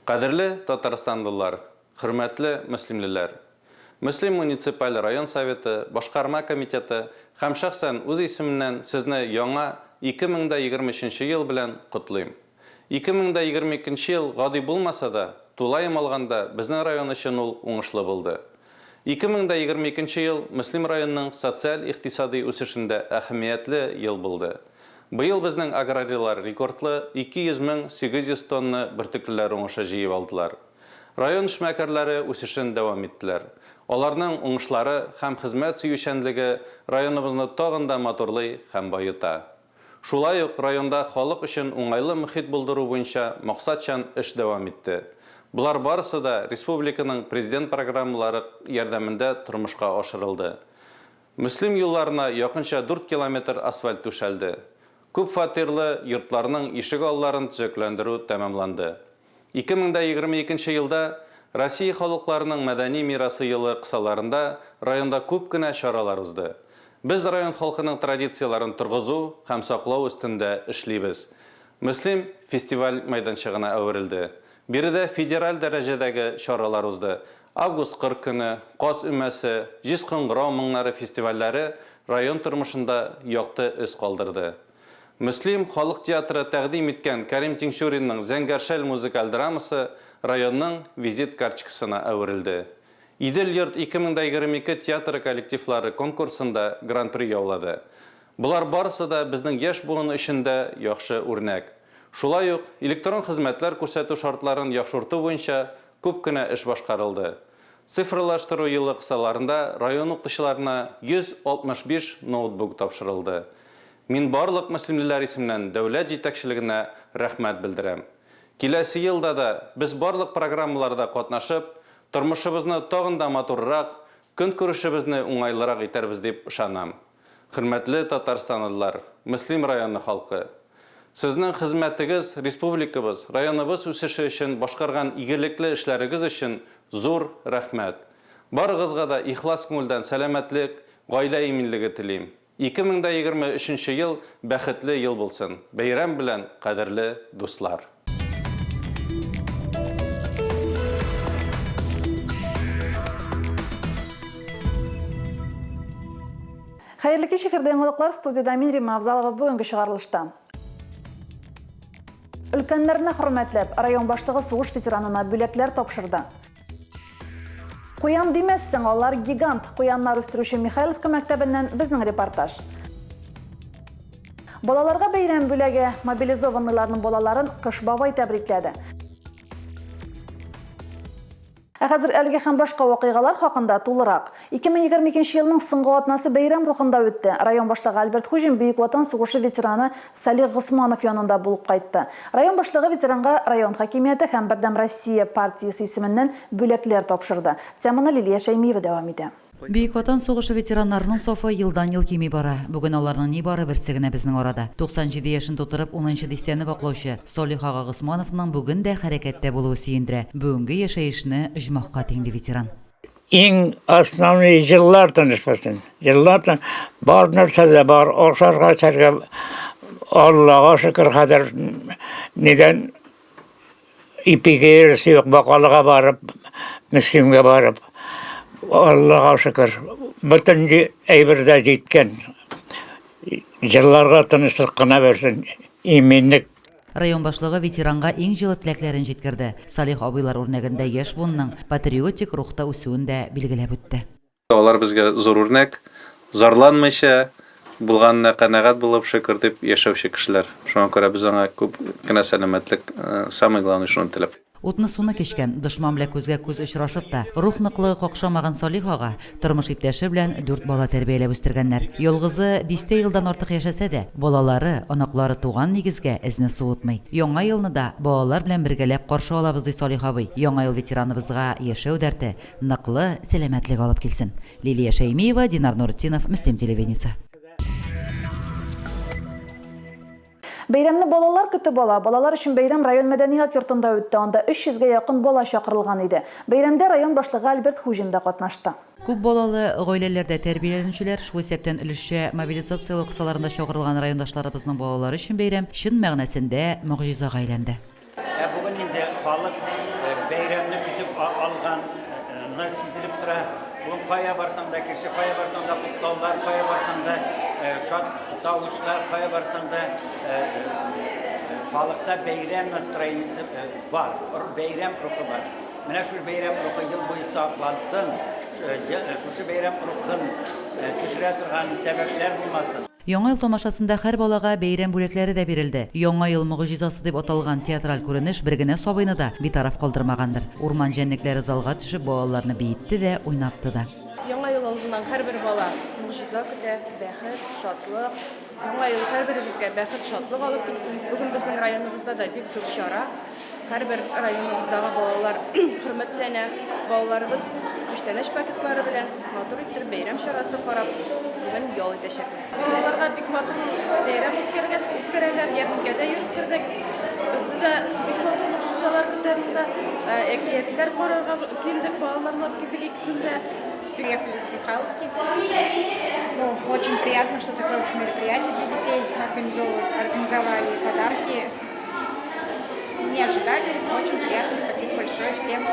Кадерле татарстанлылар, хөрмәтле мөслимлеләр! Мөслим муниципаль район Советы, Башкарма комитеты һәм шәхсән үз исемемнән сезне яңа 2023 нче ел белән котлыйм. 2022 нче ел гади булмаса да, тулаем алганда, безнең район өчен ул уңышлы булды. 2022 нче ел Мөслим районының социаль-икътисади үсешендә әһәмиятле ел булды. Быел безнең аграрийлар рекордлы 200 800 тонна бөртеклеләр уңышы җыеп алдылар. Район эшмәкәрләре үсешен дәвам иттеләр. Аларның уңышлары һәм хезмәт сөючәнлеге районыбызны тагын да матурлый һәм баета. Шулай ук районда халык өчен уңайлы мохит булдыру буенча максатчан эш дәвам итте. Болар барысы да республиканың Президент программалары ярдәмендә тормышка ашырылды. Мөслим юлларына якынча дүрт километр асфальт түшәлде. Күпфатирлы йортларның ишек алларын төзекләндерү тәмамланды. 2022 нче елда Россия халыкларының мәдәни мирасы елы кысаларында районда күп кенә чаралар узды. Без район халкының традицияләрен торгызу һәм саклау өстендә эшлибез. Мөслим фестиваль мәйданчыгына әверелде. Биредә федераль дәрәҗәдәге чаралар узды. Август кыр көне, Каз өмәсе, Җиз кыңгырау моңнары фестивальләре район тормышында якты эз калдырды. Мөслим халык театры тәкъдим иткән Кәрим Тинчуринның Зәңгәр шәл музыкаль драмасы районның визит карточкасына әверелде. Идел-йорт 2022 театры коллективлары конкурсында Гран-при яулады. Болар барысы да безнең яшь буын өчен дә яхшы үрнәк. Шулай ук электрон хезмәтләр күрсәтү шартларын яхшырту буенча күп кенә эш башкарылды. Цифрлаштыру елы кысаларында район укытучыларына 165 ноутбук тапшырылды. Мин барлык мөслимлеләр исеменнән дәүләт җитәкчелегенә рәхмәт белдерәм. Киләсе елда да без барлык программаларда катнашып, тормышыбызны тагын да матуррак, көнкүрешебезне уңайлырак итәрбез дип ышанам. Хөрмәтле татарстанлылар, Мөслим районы халкы! Сезнең хезмәтегез республикабыз, районыбыз үсеше өчен башкарган игелекле эшләрегез өчен зур рәхмәт. Барыгызга да ихлас күңелдән сәламәтлек, гаилә иминлеге телим. 2023 нче ел бәхетле ел булсын! Бәйрәм белән, кадерле дуслар! Хәерле кич, эфирда яңалыклар, студиядә мин Римма Авзалова бүгенге чыгарылышта. Өлкәннәрне хөрмәтләп, район башлыгы сугыш ветеранына бүләкләр тапшырды. Куян димәссең, алар гигант. Куяннар үстерүче Михайловка мәктәбеннән безнең репортаж. Балаларга бәйрәм бүләге, мобилизованныйларның балаларын Кыш бабай тәбрикләде. Ә хәзер әлеге һәм башка вакыйгалар хакында тулырак. 2022 елның соңгы атнасы бәйрәм рухында үтте. Район башлыгы Альберт Хуҗин Бөек Ватан сугышы ветераны Салих Госманов янында булып кайтты. Район башлыгы ветеранга район хакимияте һәм Бердәм Россия партиясе исеменнән бүләкләр тапшырды. Теманы Лилия Шәймиева дәвам итә. Бөек Ватан сугышы ветераннарының сафы елдан-ел кими бара. Бүген аларның нибары берсе генә безнең арада. 97 яшен тутырып, унынчы дистәне ваклаучы Салих ага Госмановның бүген дә хәрәкәттә булуы сөендерә. Бүгенге яшәешне оҗмахка тиңли ветеран. Иң основной җыллар тыныч булсын. Җыллар тын, бар нәрсә дә бар, ашарга, эчәргә, Аллага шөкер, хәзер нидән ипигә йөресе юк, Бакалыга барып, Мөслимгә барып, Аллага шөкер, бөтен әйбер дә җиткән. Җылларга тынычлык кына бирсен, иминлек. Район башлыгы ветеранга иң җылы теләкләрен җиткерде, Салих абыйлар үрнәгендә яшь буынның патриотик рухта үсүен дә билгеләп үтте. Алар безгә зур үрнәк, зарланмыйча, булганына канәгать булып, шөкер дип яшәүче кешеләр. Шуңа күрә без аңа күп кенә сәламәтлек, самое главное шуны теләп. Утны-суны кичкән, дошман белән күзгә-күз очрашып та, рух ныклыгы какшамаган Салих ага тормыш иптәше белән дүрт бала тәрбияләп үстергәннәр. Ялгызы дистә елдан артык яшәсә дә, балалары, оныклары туган нигезгә эзне суытмый. Яңа елны да балалар белән бергәләп каршы алабыз, ди Салих абый. Яңа ел ветераныбызга яшәү дәрте, ныклы сәламәтлек алып килсен. Лилия Шәймиева, Динар Нуретдинов, Мөслим телевидениесе. Бәйрәмне балалар көтеп ала. Балалар өчен бәйрәм район мәдәният йортында үтте. Анда 300 гә якын бала чакырылган иде. Бәйрәмдә район башлыгы Альберт Хуҗин да катнашты. Күп балалы гаиләләрдә тәрбияләнүчеләр, шул исәптән өлешчә мобилизацияләү кысаларында чакырылган райондашларыбызның балалары өчен бәйрәм чын мәгънәсендә могҗизага әйләнде. Ә бүген инде халык Нык сизелеп тора. Бүген кая барсаң да кеше, кая барсаң да котлаулар, кая барсаң да шат тавышлар, кая барсаң да халыкта бәйрәм настроениесе бар, бәйрәм рухы бар. Менә шул бәйрәм рухы ел буе саклансын, шушы бәйрәм рухын төшерә торган сәбәпләр булмасын. Яңа ел тамашасында һәр балага бәйрәм бүләкләре дә бирелде. Яңа ел могҗизасы дип аталган театраль күренеш бер генә сабыйны да битараф калдырмагандыр. Урман җәнлекләре залга төшеп балаларны биетте дә, уйнатты да. Яңа ел алдыннан һәрбер бала могҗиза көтә, бәхет, шатлык. Яңа ел һәрберебезгә бәхет, шатлык алып килсен. Бүген безнең районыбызда да бик зур чара. Һәрбер районыбыздагы балалар хөрмәтләнә. Балаларыбыз күчтәнәч пакетлары белән матур иттереп бәйрәм чарасы карап, бүген ял итәчәкләр. Балаларга бик матур бәйрәм үткәргән, үткәрәләр, ярминкәдә йөреп кердек. Безне дә бик матур могҗизалар көтә монда. Әкиятләр карарга килдек, балаларны алып килдек икесен дә. Приехали из Михайловки. Ну, очень приятно, что такое мероприятие для детей организовали, подарки. Не ожидали, очень приятно, спасибо большое всем.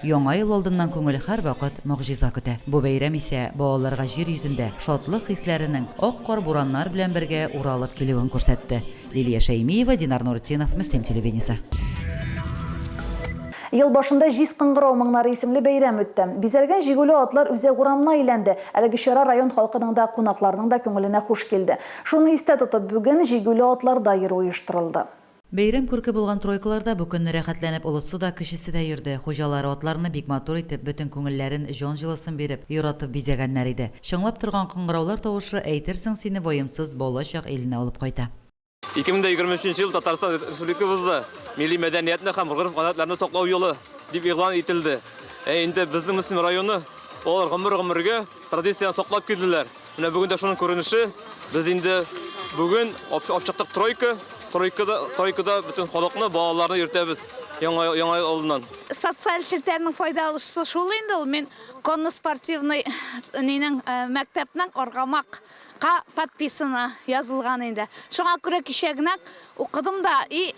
Яңа ел алдыннан күңел һәрвакыт могҗиза көтә. Бу бәйрәм исә балаларга җир йөзендә шатлык хисләренең ак кар-бураннар белән бергә уралып килүен күрсәтте. Лилия Шәймиева, Динар Нуретдинов, Мөслим телевидениесе. Ел башында Җиз кыңгырау моңнары исемле бәйрәм үтте. Бизәлгән җигүле атлар үзәк урамына әйләнде. Әлеге чара район халкының да, кунакларның да күңеленә хуш килде. Шуны истә тотып, бүген җигүле атларда йөрү оештырылды. Бәйрәм күрке булган тройкаларда бу көнне рәхәтләнеп олысы да, кечесе дә йөрде. Хуҗалары атларны бик матур итеп, бөтен күңелләрен, җан җылысын биреп, яратып бизәгәннәр иде. Чыңлап торган кыңгыраулар тавышы, әйтерсең, сине ваемсыз бала чак иленә алып кайта. 2023 ел Татарстан Республикабызда милли мәдәниятне һәм гореф-гадәтләрне саклау елы дип игълан ителде. Ә инде безнең Мөслим районы алар гомер-гомергә традицияне саклап килделәр. Менә бүген дә шуның күренеше. Без инде бүген алып чыктык тройка. Тройкада, тройкада бөтен халыкны, балаларны йөртәбез яңа яңа ел алдыннан. Социаль челтәрнең файдалысы шул инде ул. Мин конно-спортивный нинең мәктәпнең Аргамак Ка подписано, язылган инде. Шуңа күрә кичәгенәк укыдым да и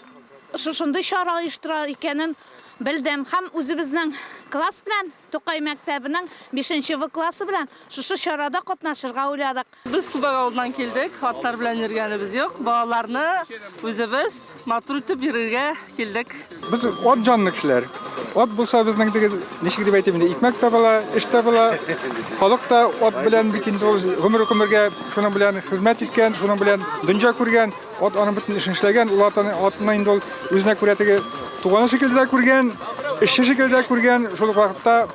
шушындый чара оештыра икәнен белдем. Һәм үзебезнең класс белән, Тукай мәктәбенең бишенче В классы белән шушы чарада катнашырга уйладык. Без Күбәк авылыннан килдек, атлар белән йөргәнебез юк. Балаларны үзебез матур итеп йөрергә килдек. Без ат җанлы кешеләр. Ат булса безнең теге, ничек дип әйтим инде, икмәк тә була, эш тә була. Халык та ат белән бит инде ул гомер-гомергә шуның белән хезмәт иткән, шуның белән дөнья күргән. Ат аның бөтен эшен эшләгән. Ул атны, атны инде ул үзенә күрә теге туганы шикелле дә күргән, эшче шикелле дә күргән. Шул ук вакытта,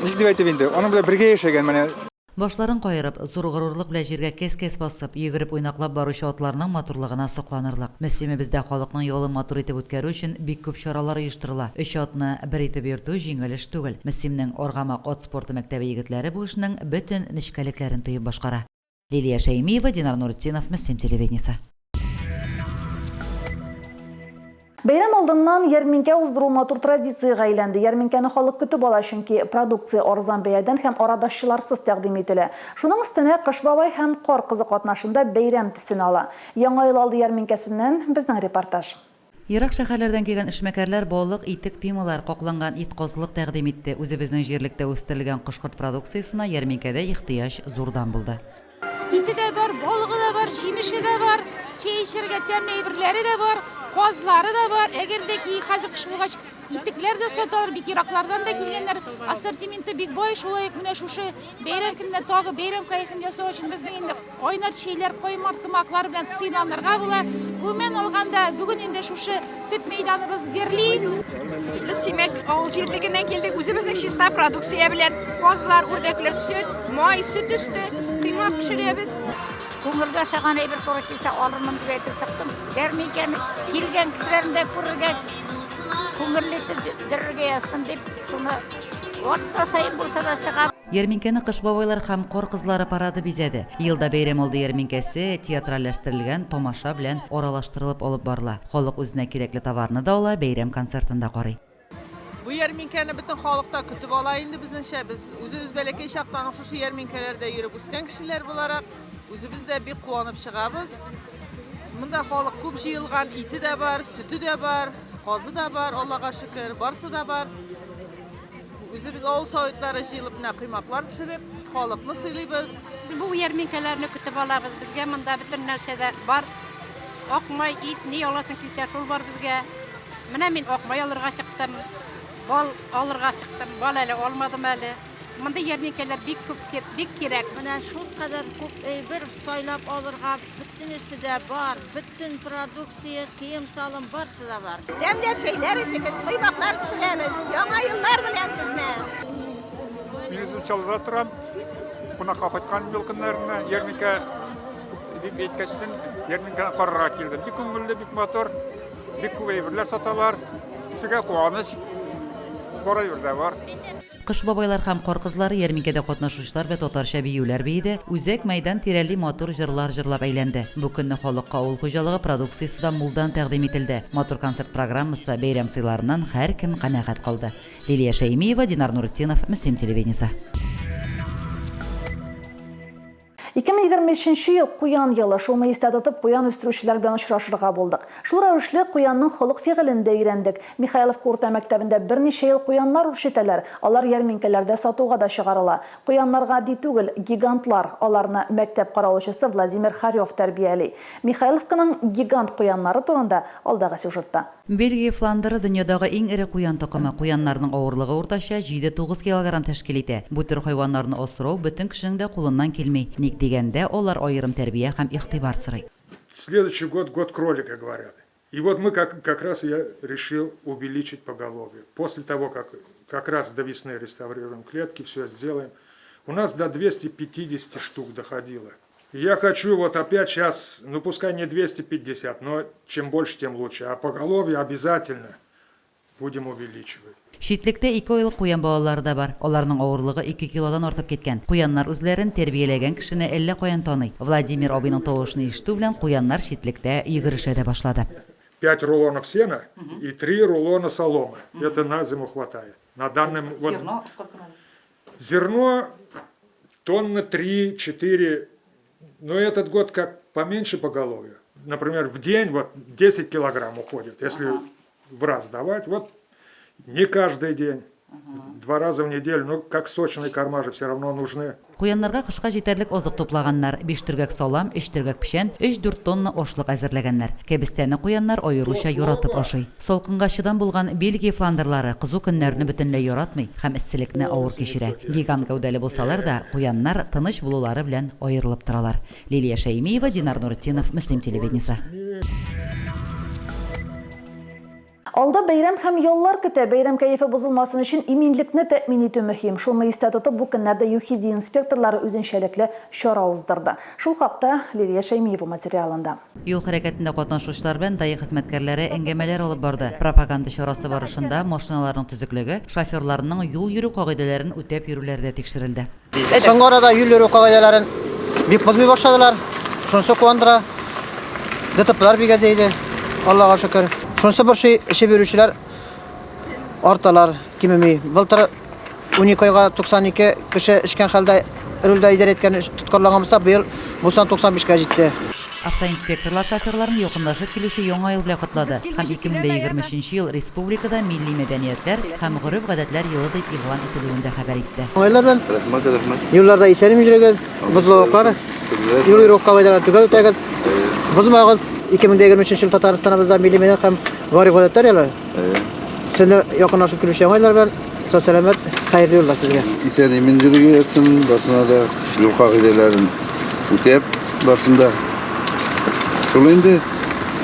ничек дип әйтим инде, аның белән бергә яшәгән менә. Башларын каерып, зур горурлык белән җиргә кәс-кәс басып, йөгереп уйнаклап баручы атларның матурлыгына сокланырлык. Мөслимебездә халыкның ялын матур итеп үткәрү өчен бик күп чаралар оештырыла. Өч атны бер итеп йөртү җиңел эш түгел. Мөслимнең Аргамак ат спорты мәктәбе егетләре бу эшнең бөтен нечкәлекләрен тоеп башкара. Лилия Шәймиева, Динар Нуретдинов, Мөслим телевидениесе. Бәйрәм алдыннан ярминкә уздыру матур традициягә әйләнде. Ярминкәне халык көтеп ала, чөнки продукция арзан бәядән һәм арадашчыларсыз тәкъдим ителә. Шуның өстенә Кыш бабай һәм Кар кызы катнашында бәйрәм төсен ала. Яңа ел алды ярминкәсеннән безнең репортаж. Ерак шәһәрләрдән килгән эшмәкәрләр балык, итек, пималар, какланган ит, казылык тәкъдим итте. Үзебезнең җирлектә үстерелгән кош-корт продукциясенә ярминкәдә ихтыяҗ зурдан булды. Ите дә бар, балыгы да бар, җимеше дә бар, чәй эчәргә тәмле әйберләре дә бар, казлары да бар. Әгәр дә ки хәзер кыш булгач, итекләр дә саталар, бик ераклардан да килгәннәр. Ассортименты бик бай, шулай ук менә шушы бәйрәм көнендә тагы бәйрәм кәефен ясау өчен безнең инде кайнар чәйләр, каймак томаклар белән сыйланырга була. Гомумән алганда, бүген инде шушы төп мәйданыбыз гөрли. Без Симәк авыл җирлегеннән килдек. Үзебезнең чиста продукция белән казлар, үрдәкләр, сөт, май, сөт өсте, коймак пешерәбез. Күңелгә ошаган әйбер туры килсә алырмын дип әйтеп чыктым. Ярминкәне килгән кешеләрне дә күрергә, күңелле итеп йөрергә язсын дип, шуны атна саен булса да чыгам. Ярминкәне Кыш бабайлар һәм Кар кызлары парады бизәде. Елда бәйрәм алды ярминкәсе театральләштерелгән тамаша белән аралаштырылып алып барыла. Халык үзенә кирәкле товарны да ала, бәйрәм концертын да карый. Бу ярминкәне бөтен халык та көтеп ала инде безнеңчә. Без үзебез бәләкәй чактан ук шушы ярминкәләрдә йөреп үскән кешеләр буларак, үзебез дә бик куанып чыгабыз. Монда халык күп җыелган, ите дә бар, сөте дә бар, казы да бар, Аллага шөкер, барсы да бар. Үзебез авыл советлары җыелып менә коймаклар пешереп, халыкны сыйлыйбыз. Бу ярминкәләрне көтеп алабыз. Безгә монда бөтен нәрсә дә бар. Ак май, ит, ни аласың килсә, шул бар безгә. Менә мин ак май алырга чыктым, бал алырга чыктым. Бал әле алмадым әле. Мондый ярминкәләр бик күп, бик кирәк. Менә шулкадәр күп әйбер сайлап алырга, бөтенесе дә бар, бөтен продукция, кием-салым, барсы да бар. Тәмләп чәйләр эчегез, коймаклар пешерәбез. Яңа еллар белән сезне! Мин үзем Чаллыда торам. Кунакка кайткан ел көннәренә ярминкә дип әйткәчсен, ярминкәне карарга килдем. Бик күңелле, бик матур, бик күп әйберләр саталар. Кешегә куаныч, бар әйбер дә бар. Кыш бабайлар һәм Кар кызлары ярминкәдә катнашучылар белән татарча биюләр биеде, үзәк мәйдан тирәли матур җырлар җырлап әйләнде. Бу көнне халыкка авыл хуҗалыгы продукциясе дә мулдан тәкъдим ителде. Матур концерт программасы, бәйрәм сыйларыннан һәркем канәгать калды. Лилия Шәймиева, Динар Нуретдинов, Мөслим телевидениесе. 2023 нче ел, куян елы. Шуны истә тотып, куян үстерүчеләр белән очрашырга булдык. Шул рәвешле, куянның холык-фигылен дә өйрәндек. Михайловка урта мәктәбендә берничә ел куяннар үрчетәләр. Алар ярминкәләрдә сатуга да чыгарыла. Куяннар гади түгел, гигантлар. Аларны мәктәп каравылчысы Владимир Харев тәрбияли. Михайловканың гигант куяннары турында алдагы сюжетта. Бельгия фландеры дөньядагы иң эре куян токымы. Куяннарның авырлыгы уртача 7-9 килограмм тәшкил итә. Бу төр хайваннарны асрау бөтен кешенең дә кулыннан килми. Ник дигәндә, алар аерым тәрбия һәм игътибар сорый. Следующий год, год кролика, говорят. И вот мы как, как раз я решил увеличить поголовье. После того, как как раз до весны реставрируем клетки, все сделаем. У нас до 250 штук доходило. Я хочу вот опять сейчас, ну пускай не 250, но чем больше, тем лучше. А поголовье обязательно будем увеличивать. Читлектә ике айлык куян балалары да бар. Аларның авырлыгы ике килодан артып киткән. Куяннар үзләрен тәрбияләгән кешене әллә каян таный. Владимир абыйның тавышын ишетү белән куяннар читлектә йөгерешә дә башлады. Пять рулонов сена и три рулона соломы. Это на зиму хватает. На данном вот Зерно сколько надо? Зерно тонна 3-4. Но этот год как поменьше поголовье. Например, в день вот 10 килограмм уходит, если в раз давать. Вот не каждый день, два раза в неделю, ну как сочные корма же все равно нужны. Куяннарга кышка җитәрлек азык туплаганнар, биш төргәк салам, өч төргәк печән, өч-дүрт тонна ашлык әзерләгәннәр. Кәбестәне куяннар аеруча яратып ашый. Салкынга чыдам булган Бельгия фландерлары кызу көннәрне бөтенләй яратмый һәм эсселекне авыр кичерә. Гигант гәүдәле булсалар да, куяннар тыныч булулары белән аерылып торалар. Лилия Шәймиева, Динар Нуретдинов, Мөслим телевидениесе. Алда бәйрәм һәм яллар көтә. Бәйрәм кәефе бозылмасын өчен иминлекне тәэмин итү мөһим. Шуны истә тотып, бу көннәрдә ЮХИДИ инспекторлары үзенчәлекле чара уздырды. Шул хакта Лилия Шәймиева материалында. Юл хәрәкәтендә катнашучылар белән даи хезмәткәрләре әңгәмәләр алып барды. Пропаганда чарасы барышында машиналарның төзеклеге, шоферларның юл йөрү кагыйдәләрен үтәп йөрүләре дә тикшерелде. Соңгы арада юл йөрү кагыйдәләрен бик бозмый башладылар. Шунысы куандыра. ДТПлар бик әзәйде, Аллага шөкер. Шунысы борчый, эчеп йөрүчеләр арталар, кимеми. Былтыр 12 айга 92 кеше эчкән хәлдә рульдә идарә иткән тоткарланган булса, быел бу сан 95 кә җитте. Автоинспекторлар шоферларны якынлашып килүче Яңа ел белән котлады һәм 2023 нче ел республикада милли мәдәниятләр һәм гореф-гадәтләр елы дип игълан ителүен дә хәбәр итте. Яңа еллар белән! Рәхмәт, рәхмәт. Юлларда исән-имин йөрегез, бозлавыклар, юл йөрү кагыйдәләрен төгәл үтәгез, бозмагыз. 2023 ел Татарстаныбызда милли мәдәният һәм гореф-гадәтләр елы. Сезне якынлашып килүче Яңа еллар белән сау-сәламәт, хәерле юллар сезгә. Исән-имин йөрергә язсын, барсына да юл кагыйдәләрен үтәп барсын да. Шул инде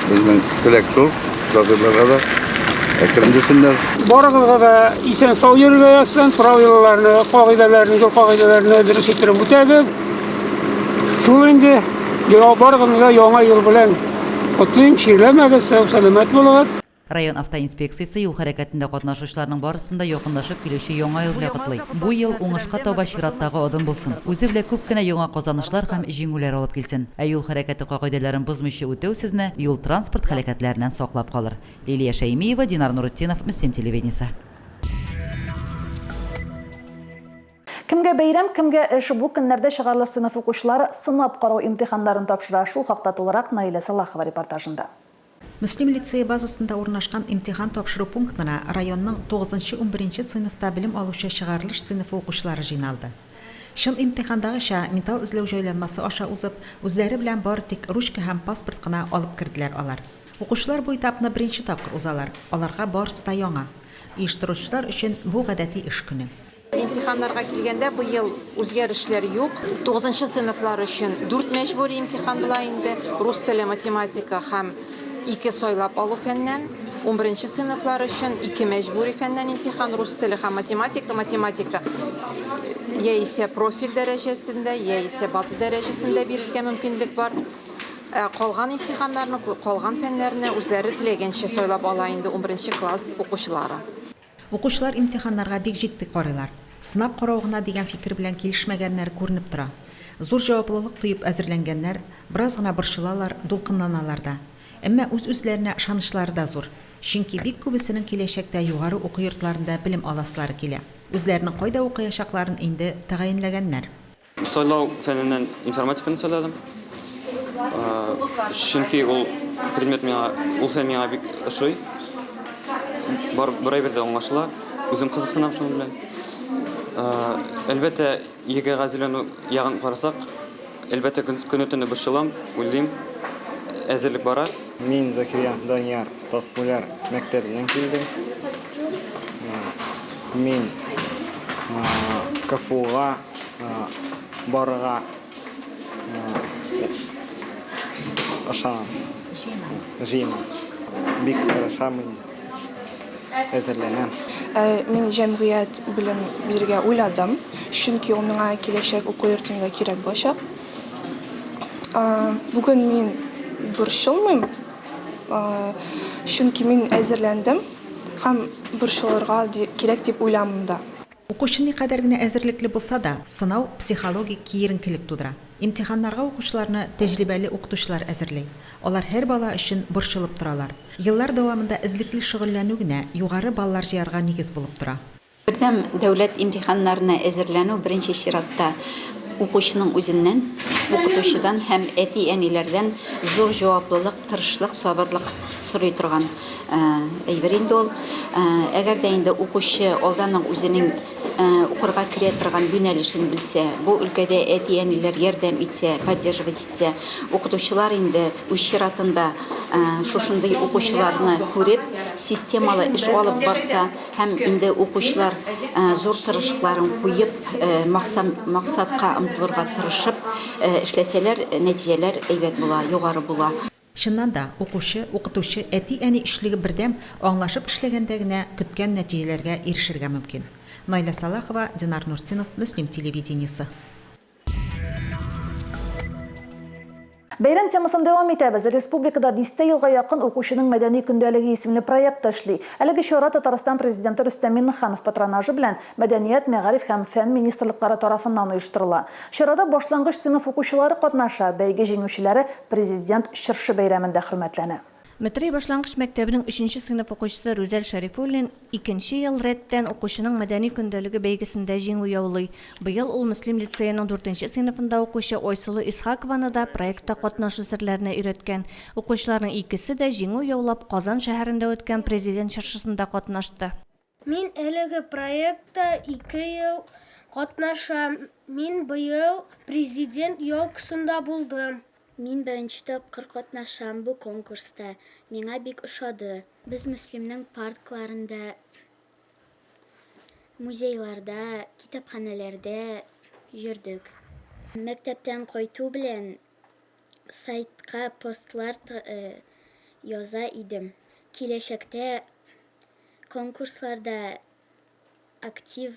безнең теләк шул, шоферларга да әкрен йөрсеннәр. Барыгызга да исән-сау йөрергә язсын, правилаларны, кагыйдәләрне, юл кагыйдәләрне дөрес иттереп үтәгез. Шул инде, барыгызны да Яңа ел белән котлыйм, чирләмәгез, сау-сәламәт булыгыз. Район автоинспекциясе юл хәрәкәтендә катнашучыларның барысын да якынлашып килүче Яңа ел белән котлый. Бу ел уңышка таба чираттагы адым булсын. Үзе белән күп кенә яңа казанышлар һәм җиңүләр алып килсен. Ә юл хәрәкәте кагыйдәләрен бозмыйча үтәү сезне юл-транспорт һәлакәтләреннән саклап калыр. Лилия Шәймиева, Динар Нуретдинов, Мөслим телевидениесе. Кемгә бәйрәм, кемгә эш, бу көннәрдә чыгарылыш сыйныф укучылары сынап карау имтиханнарын тапшыра. Шул хакта тулырак Наилә Сәлахова репортажында. Мөслим лицее базасында урнашкан имтихан тапшыру пунктына районның тугызынчы-унберенче сыйныфта белем алучы чыгарылыш сыйныфы укучылары җыйналды. Чын имтихандагыча металл эзләү җайланмасы аша узып, үзләре белән бары тик ручка һәм паспорт кына алып керделәр алар. Укучылар бу этапны беренче тапкыр узалар, аларга барысы да яңа. Оештыручылар өчен бу гадәти эш көне. Имтиханнарга килгәндә, быел үзгәрешләр юк. Тугызынчы сыйныфлар өчен дүрт мәҗбүри имтихан була инде, рус теле, математика һәм ике сайлап алу фәннән. Унберенче сыйныфлар өчен ике мәҗбүри фәннән имтихан, рус теле һәм математика. Математика яисә профиль дәрәҗәсендә, яисә база дәрәҗәсендә бирергә мөмкинлек бар. Ә калган имтиханнарны, калган фәннәрне үзләре теләгәнчә сайлап ала инде унберенче класс укучылары. Укучылар имтиханнарга бик җитди карыйлар. Сынап карау гына дигән фикер белән килешмәгәннәре күренеп тора. Зур җаваплылык тоеп әзерләнгәннәр, бераз гына борчылалар, дулкынланалар да. Әмма үз-үзләренә ышанычлары да зур. Чөнки бик күбесенең киләчәктә югары уку йортларында белем аласылары килә. Үзләренең кайда укыячакларын инде тәгаенләгәннәр. Сайлау фәненнән информатиканы сайладым. Чөнки ул предмет миңа, ул фән миңа бик ошый. Бар бер әйбер дә аңлашыла. Үзем кызыксынам шуның белән. Әлбәттә, ЕГЭга әзерләнү ягын карасак, әлбәттә, көне-төне борчылам, уйлыйм. Әзерлек бара. Мин Закирьян Данияр Татпуляр мәктәбеннән килдем. Мин КФУга барырга ышанам. Җыенам. Бик тырышам инде. Әзерләнәм. Мин җәмгыять белем бирергә уйладым, чөнки ул миңа киләчәк уку йортында кирәк булачак. Бүген мин борчылмыйм, чөнки мин әзерләндем һәм борчылырга кирәк дип уйламыйм да. Укучы никадәр генә әзерлекле булса да, сынау психологик киеренкелек тудыра. Имтиханнарга укучыларны тәҗрибәле укытучылар әзерли. Алар һәр бала өчен борчылып торалар. Еллар дәвамында эзлекле шөгыльләнү генә югары баллар җыярга нигез булып тора. Бердәм дәүләт имтиханнарына әзерләнү беренче чиратта укучының үзеннән, укытучыдан һәм әти-әниләрдән зур җаваплылык, тырышлык, сабырлык сорый торган әйбер инде ул. Әгәр дә инде укучы алдан ук үзенең укырга керә торган юнәлешен белсә, бу өлкәдә әти-әниләр ярдәм итсә, поддерживать итсә, укытучылар инде үз чиратында шушындый укучыларны күреп, системалы эш алып барса, Һәм инде укучылар зур тырышлыкларын куеп, максатка омтылырга тырышып эшләсәләр, нәтиҗәләр әйбәт була, югары була. Чыннан да, укучы, укытучы, әти-әни өчлеге бердәм, аңлашып эшләгәндә генә көткән нәтиҗәләргә ирешергә мөмкин. Наилә Салахова, Динар Нуртдинов, Мөслим телевидениесе. Бәйрәм темасын дәвам итәбез. Республикада дистә елга якын Укучының мәдәни көндәлеге исемле проект та эшли. Әлеге чара Татарстан Президенты Рөстәм Миңнеханов патронажы белән Мәдәният, мәгариф һәм фән министрлыклары тарафыннан оештырыла. Чарада башлангыч сыйныф укучылары катнаша, бәйге җиңүчеләре Президент чыршы бәйрәмендә хөрмәтләнә. Метрәй башлангыч мәктәбенең өченче сыйныф укучысы Рүзәл Шәрифуллин икенче ел рәттән Укучының мәдәни көндәлеге бәйгесендә җиңү яулый. Быел ул Мөслим лицееның дүртенче сыйныфында укучы Айсылу Исхакованы да проектта катнашу серләренә өйрәткән. Укучыларның икесе дә җиңү яулап, Казан шәһәрендә үткән Президент чыршысында катнашты. Мин әлеге проектта ике ел катнашам. Мин быел Президент елкасында булдым. Мин беренче тапкыр катнашам бу конкурста, миңа бик ошады. Без Мөслимнең паркларында, музейларда, китапханәләрдә йөрдек. Мәктәптән кайту белән сайтка постлар яза идем. Киләчәктә конкурсларда актив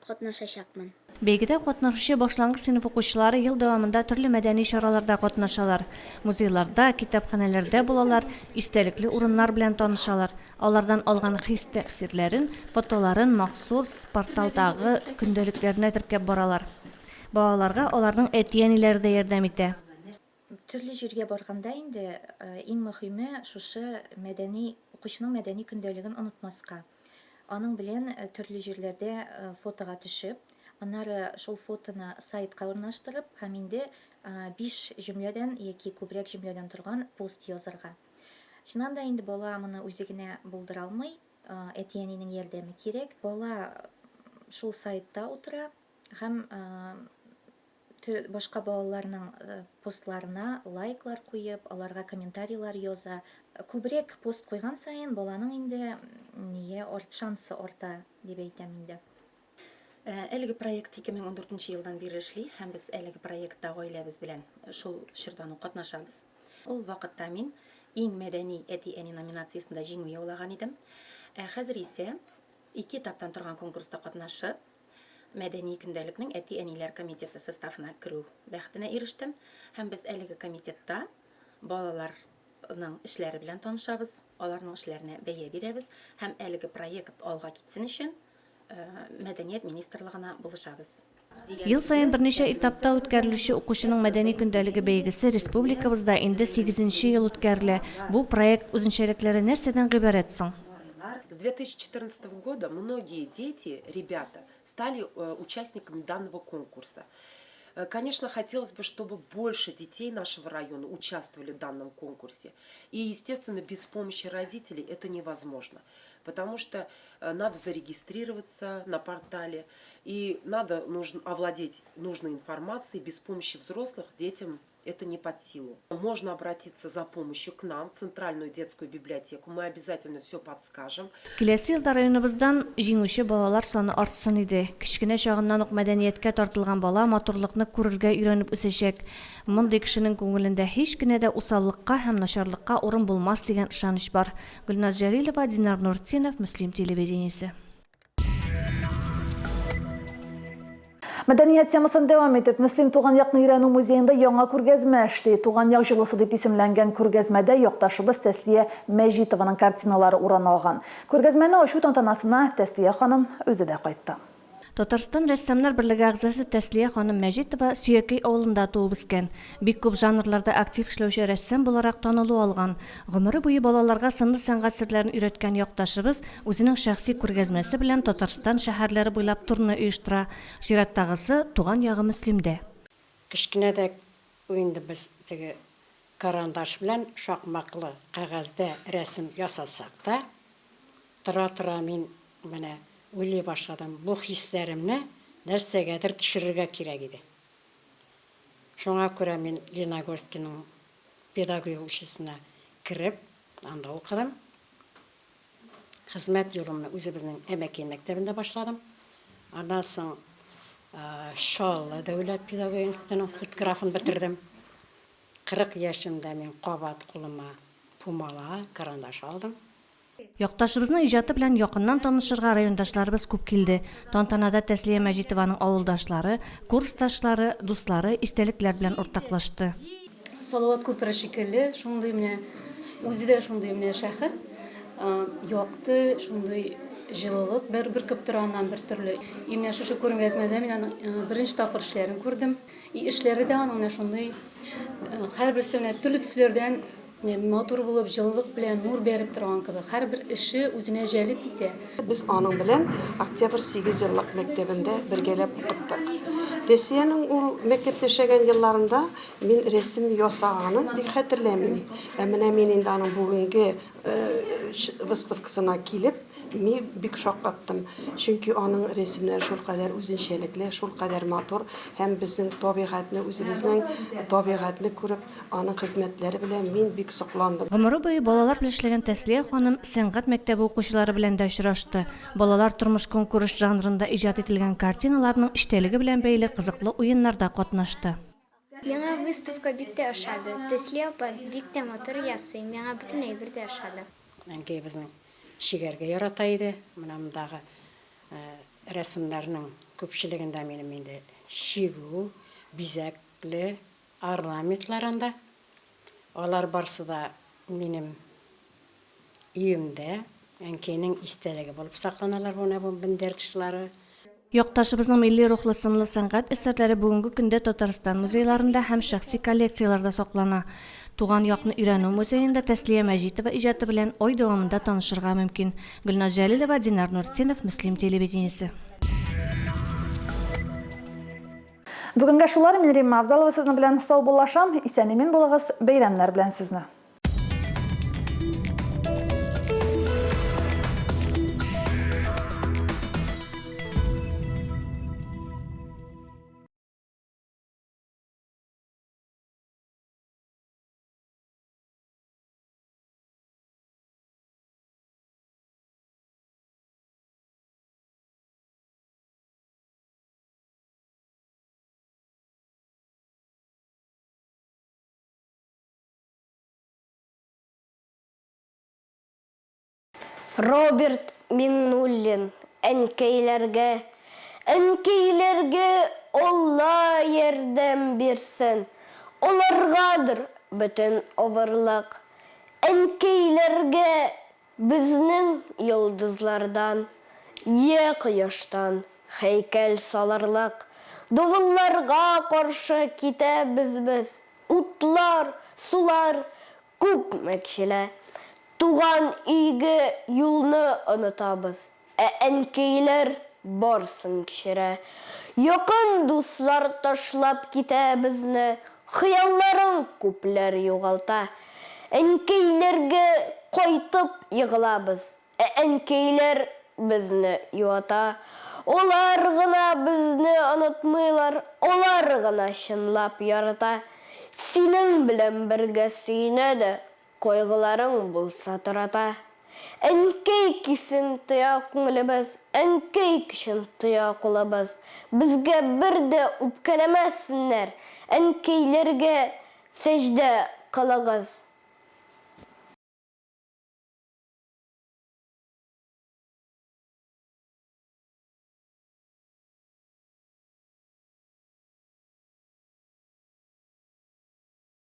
катнашачакмын. Бәйгедә катнашучы башлангыч сыйныф укучылары ел дәвамында төрле мәдәни чараларда катнашалар. Музейларда, китапханәләрдә булалар, истәлекле урыннар белән танышалар. Алардан алган хис-тәэсирләрен, фотоларын махсус порталдагы көндәлекләренә теркәп баралар. Балаларга аларның әти-әниләре дә ярдәм итә. Төрле җиргә барганда инде иң мөхиме шушы мәдәни, укучының мәдәни көндәлеген онытмаска. Аның белән төрле җирләрдә фотога төшеп, аннары шул фотоны сайтка урнаштырып һәм инде биш җөмләдән яки күбрәк җөмләдән торган пост язарга. Чыннан да инде бала моны үзе генә булдыра алмый, әти-әнинең ярдәме кирәк. Бала шул сайтта утыра һәм башка балаларның постларына лайклар куеп, аларга комментарийлар яза. Күбрәк пост куйган саен баланың инде ние арт шансы арта дип әйтәм инде. Әлеге проект 2014 нче елдан бирле эшли һәм без әлеге проектта гаиләбез белән шул чордан ук катнашабыз. Ул вакытта мин Иң мәдәни әти-әни номинациясендә җиңү яулаган идем. Ә хәзер исә ике этаптан торган конкурста катнашып, Мәдәни көндәлекнең әти-әниләр комитеты составына керү бәхетенә ирештем. Һәм без әлеге комитетта балаларның эшләре белән танышабыз, аларның эшләренә бәя бирәбез һәм әлеге проект алга китсен өчен Мәдәният министрлыгына булышабыз. Ел саен берничә этапта үткәрелүче Укучының мәдәни көндәлеге бәйгесе республикабызда инде сигезенче ел үткәрелә. Бу проект үзенчәлекләре нәрсәдән гыйбарәт соң? С 2014 года многие дети, ребята, стали участниками данного конкурса. Конечно, хотелось бы, чтобы больше детей нашего района участвовали в данном конкурсе. И, естественно, без помощи родителей это невозможно, потому что надо зарегистрироваться на портале, и надо нужно овладеть нужной информацией. Без помощи взрослых детям это не под силу. Можно обратиться за помощью к нам, в Центральную детскую библиотеку. Мы обязательно все подскажем. Киләсе елда районыбыздан җиңүче балалар саны артсын иде. Кечкенә чагыннан ук мәдәнияткә тартылган бала матурлыкны күрергә өйрәнеп үсәчәк. Мондый кешенең күңелендә һич кенә дә усаллыкка һәм начарлыкка урын булмас дигән ышаныч бар. Гөлназ Җәлилова, Динар Нуртдинов, Мөслим телевидениесе. Мәдәният темасын дәвам итеп, Мөслим туган якны өйрәнү музеенда яңа күргәзмә эшли. Туган як җылысы дип исемләнгән күргәзмәдә якташыбыз Тәслия Мәҗитованың картиналары урын алган. Күргәзмәне ачу тантанасына Тәслия ханым үзе дә кайтты. Татарстан Рәссамнар берлеге әгъзасы Тәслия ханым Мәҗитова Сөякәй авылында туып үскән. Бик күп жанрларда актив эшләүче рәссам буларак танылу алган. Гомере буе балаларга сынлы сәнгать серләрен өйрәткән якташыбыз үзенең шәхси күргәзмәсе белән Татарстан шәһәрләре буйлап турны оештыра. Чираттагысы, туган ягы Мөслимдә. Кечкенәдә инде без теге карандаш белән шакмаклы кәгазьдә рәсем ясасак та, тора-тора мин менә уйлый башладым, бу хисләремне нәрсәгәдер төшерергә кирәк иде. Шуңа күрә мин Лениногорскиның педагогия училищесына кереп, анда укыдым. Хезмәт юлымны үзебезнең Әмәкәй мәктәбендә башладым. Аннан соң Чаллы дәүләт педагогия институтының худграфын бетердем. 40 яшемдә мин кабат кулыма пумала, карандаш алдым. Якташыбызның иҗаты белән якыннан танышырга райондашларыбыз күп килде. Тантанада Тәслия Мәҗитованың авылдашлары, курсташлары, дуслары истәлекләр белән уртаклашты. Салават күпере шикелле, шундый менә, үзе дә шундый менә шәхес, якты, шундый җылылык бер бөркеп тора аннан бер төрле. И менә шушы күргәзмәдә мин аның беренче тапкыр эшләрен күрдем. И эшләре дә аның менә шундый, һәрберсе менә төрле төсләрдән Матур булып, җылылык белән нур бәреп торган кебек, һәрбер эше үзенә җәлеп итә. Без аның белән Октябрь сигезьеллык мәктәбендә бергәләп укыттык. Тәсиянең ул мәктәптә эшләгән елларында мин рәсем ясаганын бик хәтерләмим. Ә менә мин инде аның бүгенге выставкасына килеп, мин бик шаккаттым. Чөнки аның рәсемнәре шулкадәр үзенчәлекле, шулкадәр матур һәм безнең табигатьне, үзебезнең табигатьне күреп, Аның хезмәтләре белән мин бик сокландым. Гомере буе балалар белән эшләгән Тәслия ханым сәнгать мәктәбе укучылары белән дә очрашты. Балалар тормыш-көнкүреш жанрында иҗат ителгән картиналарның эчтәлеге белән бәйле кызыклы уеннарда катнашты. Миңа выставка бик тә ошады. Тәслия апа бик тә матур ясый, миңа бөтен әйбер дә ошады. Әнкәй безнең чигәргә ярата иде. Менә мондагы рәсемнәрнең күпчелегендә минем инде чигү, бизәкле Орнаментлар анда. Алар барсы да минем өемдә, әнкәйнең истәлеге булып сакланалар бу менә бу мендәр тышлары. Якташыбызның милли рухлы сынлы сәнгать әсәрләре бүгенге көндә Татарстан музейларында һәм шәхси коллекцияләрдә саклана. Туган якны өйрәнү музеенда Тәслия Мәҗитова иҗаты белән ай дәвамында танышырга мөмкин. Гөлназ Җәлилова, Динар Нуртдинов, Мөслим телевидениесе. Бүгенгә шулар, мин Римма Авзалова сезнең белән саубуллашам. Исән-имин булыгыз, бәйрәмнәр белән сезне! Роберт Миңнуллин, Әнкәйләргә, әнкәйләргә Алла ярдәм бирсен, Аларгадыр бөтен авырлык. Әнкәйләргә безнең йолдызлардан, Йә кояштан һәйкәл салырлык. Давылларга каршы китәбез без, Утлар, сулар күпме кичелә. Туган өйгә юлны онытабыз, Ә әнкәйләр барсын кичерә. Якын дуслар ташлап китә безне, Хыялларын күпләр югалта. Әнкәйләргә кайтып егылабыз, Ә әнкәйләр безне юата. Алар гына безне онытмыйлар, Алар гына чынлап ярата. Синең белән бергә сөенә дә, Кайгыларың булса тарата. Әнкәй кисен тоя күңелебез, Әнкәй көчен тоя кулыбыз. Безгә бер дә үпкәләмәсеннәр, Әнкәйләргә сәҗдә кылыгыз.